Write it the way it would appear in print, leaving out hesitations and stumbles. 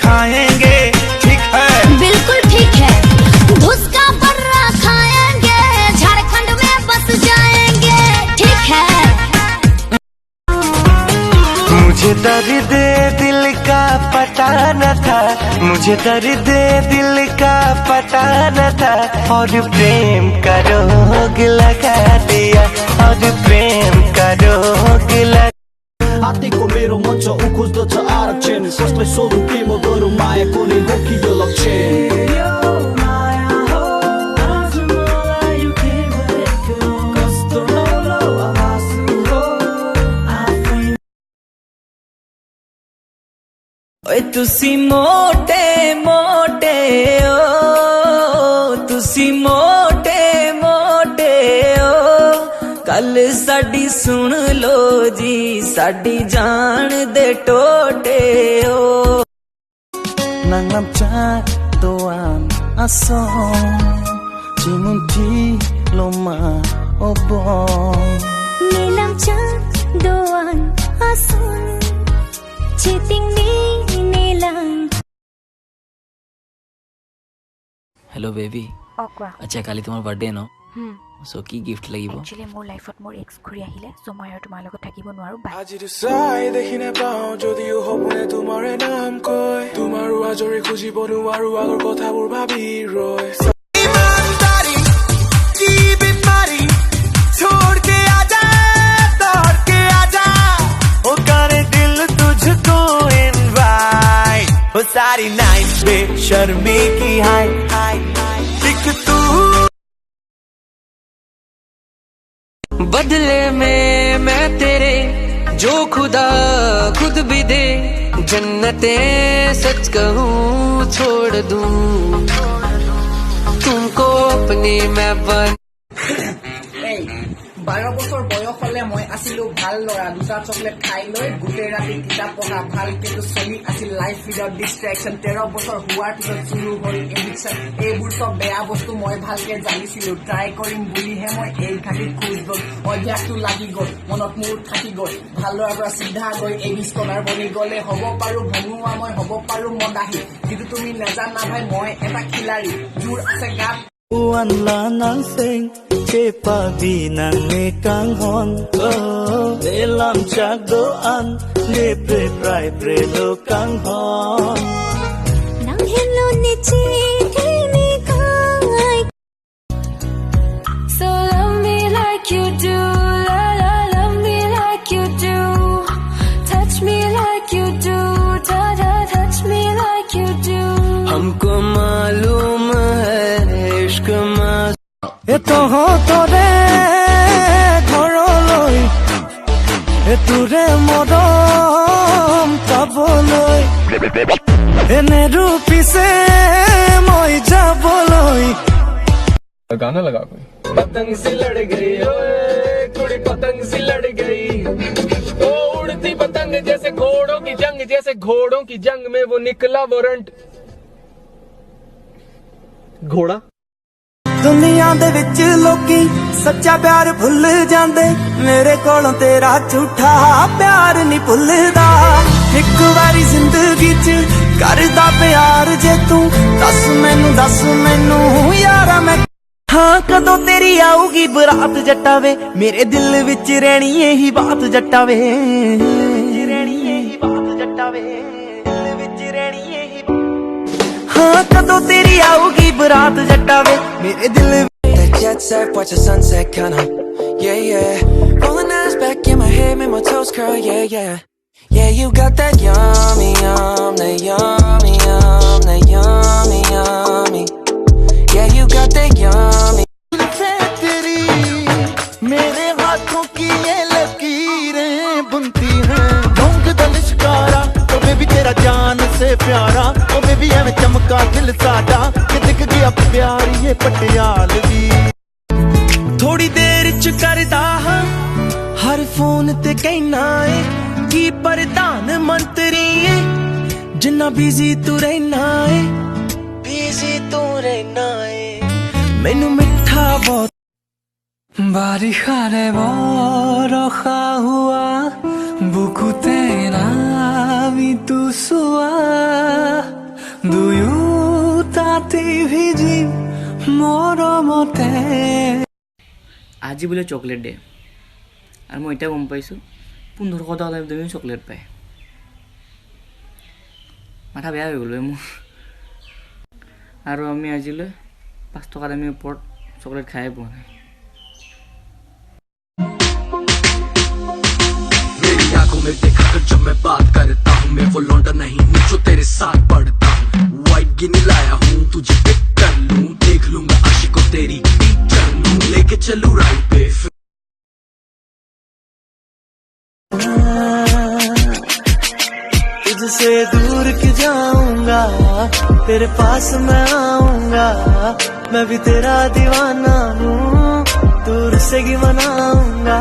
खाएंगे, ठीक है? बिल्कुल ठीक है। धुसका बर्रा खाएंगे, झारखंड में बस जाएंगे, ठीक है? मुझे दर्द दिल का पता न था, मुझे दर्द दिल का पता न था, और प्रेम का रोग लगा दिया, और प्रेम का रोग लगा। हात्तीको मेरो मन छ, ऊ खोज्दछ आरक्षण। कसलाई सोधौँ, के म गरौँ, मायाको नै हो कि यो लक्षण? यो माया हो, आज मलाई यो के भएको? कस्तो नौलो आभास हो आफै। ਓਏ ਤੁਸੀਂ ਮੋਟੇ ਮੋਟੇ ਓ, ਤੁਸੀਂ ਮੋਟੇ ਮੋਟੇ ਓ, ਗੱਲ ਸਾਡੀ ਸੁਣ ਲੋ ਜੀ, ਸਾਡੀ ਜਾਨ ਦੇ ਟੋਟੇ ਓ। Nanglam cha doan asong Chimunti loma obong Nilam cha doan asun Chiting ni nilang। Hello baby. অঁ, কোৱা। আচ্ছা, কালি তোমাৰ বাৰ্থডে ন? চ' কি গিফ্ট লাগিব? একচুৱেলি মোৰ লাইফত মোৰ এক্স ঘূৰি আহিলে, চ' মই আৰু তোমাৰ লগত থাকিব নোৱাৰোঁ, বাই। আজিতো চাই দেখি নাপাওঁ যদিও সপোনে তোমাৰে নাম কয়। তোমাৰো আজৰি খুজিব নোৱাৰো, আগৰ কথাবোৰ ভাবি ৰয়। ईमानदारी की बीमारी छोड़ के आजा, दौड़ के आजा, ओ करे दिल तुझको इनवाइट, ओ सारी नाइट बेशर्मी की हाय हाय एक तू। बदले में मैं तेरे जो खुदा खुद भी दे जन्नते, सच कहूँ छोड़ दूँ तुमको अपनी मैं बन। এই 12 বছৰ বয়স হলে মই আছিলো ভাল ল'ৰা। দুটা চকলেট খাই লৈ গোটেই ৰাতি কিতাপ পঢ়া, ভালকেতো চলি আছিল লাইফ উইদাউট ডিষ্ট্ৰেকশ্যন। 13 বছৰ হোৱাৰ পিছত চুৰু হ'ল এডিকশ্যন। এইবোৰ চব বেয়া বস্তু মই ভালকে জানিছিলো, ট্ৰাই কৰিম বুলিহে মই এই ঘাটিত খোজ গ'ল। অভ্যাসটো লাগি গ'ল, মনত মোৰ থাকি গ'ল। ভাল ল'ৰাৰ পৰা চিধা গৈ এই স্কলাৰ বনি গ'লে। হ'ব পাৰো ভঙুৱা মই, হ'ব পাৰো মদাহী, কিন্তু তুমি নেজানা ভাই, মই এটা খিলাৰী, জোৰ আছে গাত। Wan la nang seng che pa bi nang ne kang hon oh le lam chak do an le pre prai pre lo kang hon। Nang hello ni chi mi kai। So love me like you do, la la, love me like you do. Touch me like you do, da da, touch me like you do. हमको मालूम है इश्क मा এ তহঁতৰে ঘৰলৈ, এ তোৰে মৰম পাবলৈ, এনে ৰূপিছে মই যাবলৈ। गाना लगा कोई। पतंग से लड़ गई, ओए कुड़ी पतंग से लड़ गई, ओ उड़ती पतंग जैसे घोड़ों की जंग, जैसे घोड़ों की जंग में वो निकला वारंट घोड़ा। ਦੁਨੀਆ ਦੇ ਵਿੱਚ ਲੋਕੀ ਸੱਚਾ ਪਿਆਰ ਭੁੱਲ ਜਾਂਦੇ, ਮੇਰੇ ਕੋਲੋਂ ਤੇਰਾ ਝੂਠਾ ਪਿਆਰ ਨਹੀਂ ਭੁੱਲਦਾ। ਇੱਕ ਵਾਰੀ ਜ਼ਿੰਦਗੀ 'ਚ ਕਰਦਾ ਪਿਆਰ ਜੇ ਤੂੰ, ਦੱਸ ਮੈਨੂੰ, ਦੱਸ ਮੈਨੂੰ ਯਾਰਾ ਮੈਂ। ਹਾਂ, ਕਦੋਂ ਤੇਰੀ ਆਊਗੀ ਬਰਾਤ ਜੱਟਾ ਵੇ? ਮੇਰੇ ਦਿਲ ਵਿੱਚ ਰਹਿਣੀ ਇਹੀ ਬਾਤ ਜੱਟਾ ਵੇ, ਰਹਿਣੀ ਇਹੀ ਬਾਤ ਜੱਟਾ ਵੇ, ਦਿਲ ਵਿੱਚ ਰਹਿਣੀ ਇਹੀ। ਹਾਂ, ਕਦੋਂ ਤੇਰੀ ਆਊਗੀ ਬਰਾਤ ਜੱਟਾ ਵੇ, ਮੇਰੇ ਦਿਲ That jet set, watch the sunset, kinda, yeah. Rolling eyes back in my head, make my toes curl, yeah. Yeah, you got that yummy, yum, that yummy, yum, that yummy, yummy. Yeah, you got that yummy. तेरी मेरे हाथों की ये लकीरें बुनती हैं। ढोंग दा लिश्कारा, ओ baby तेरा जान से प्यारा, ओ बेबी ਐਵੇਂ ਚਮਕਾ ਦਿਲ ਸਾਡਾ ਕਿ ਦਿਖ ਗਿਆ ਪਿਆਰ ਇਹ ਪਟਿਆਲਵੀ। ਥੋੜੀ ਦੇਰ ਚ ਕਰਦਾ ਹਾਂ, ਹਰ ਫੋਨ ਤੇ ਕਹਿਣਾ ਏ, ਕੀ ਪ੍ਰਧਾਨ ਮੰਤਰੀ ਏ, ਜਿੰਨਾ ਬਿਜ਼ੀ ਤੂੰ ਰਹਿਣਾ ਏ, ਬਿਜ਼ੀ ਤੂੰ ਰਹਿਣਾ ਏ, ਮੈਨੂੰ ਮਿੱਠਾ ਬਹੁਤ। বাৰিষাৰে বৰষা হোৱা বুকুতে নামিতো চোৱা। দুয়োটাতে ভিজিম মৰমতে। আজি বোলে চকলেট ডে আৰু মই এতিয়া গম পাইছোঁ, 1500 টকা দামী চকলেট পায়। মাথা বেয়া হৈ গ'ল বে মোৰ। আৰু আমি আজিলৈ 5 টকা দামী ওপৰত চকলেট খায়ে পোৱা নাই। मेरी आंखों में देखा कर जब मैं बात करता हूँ, मैं वो लौंडा नहीं हूँ जो तेरे साथ पढ़ता हूँ। वाइट गिनी लाया हूँ, तुझे पिक कर लूँ, देख लूंगा आशिकों तेरी टीचर लूँ, लेके चलूँ राइड पे फिर। तुझसे दूर क्यों जाऊंगा? तेरे पास मैं आऊंगा। मैं भी तेरा दीवाना हूँ, दूर से ही मनाऊंगा।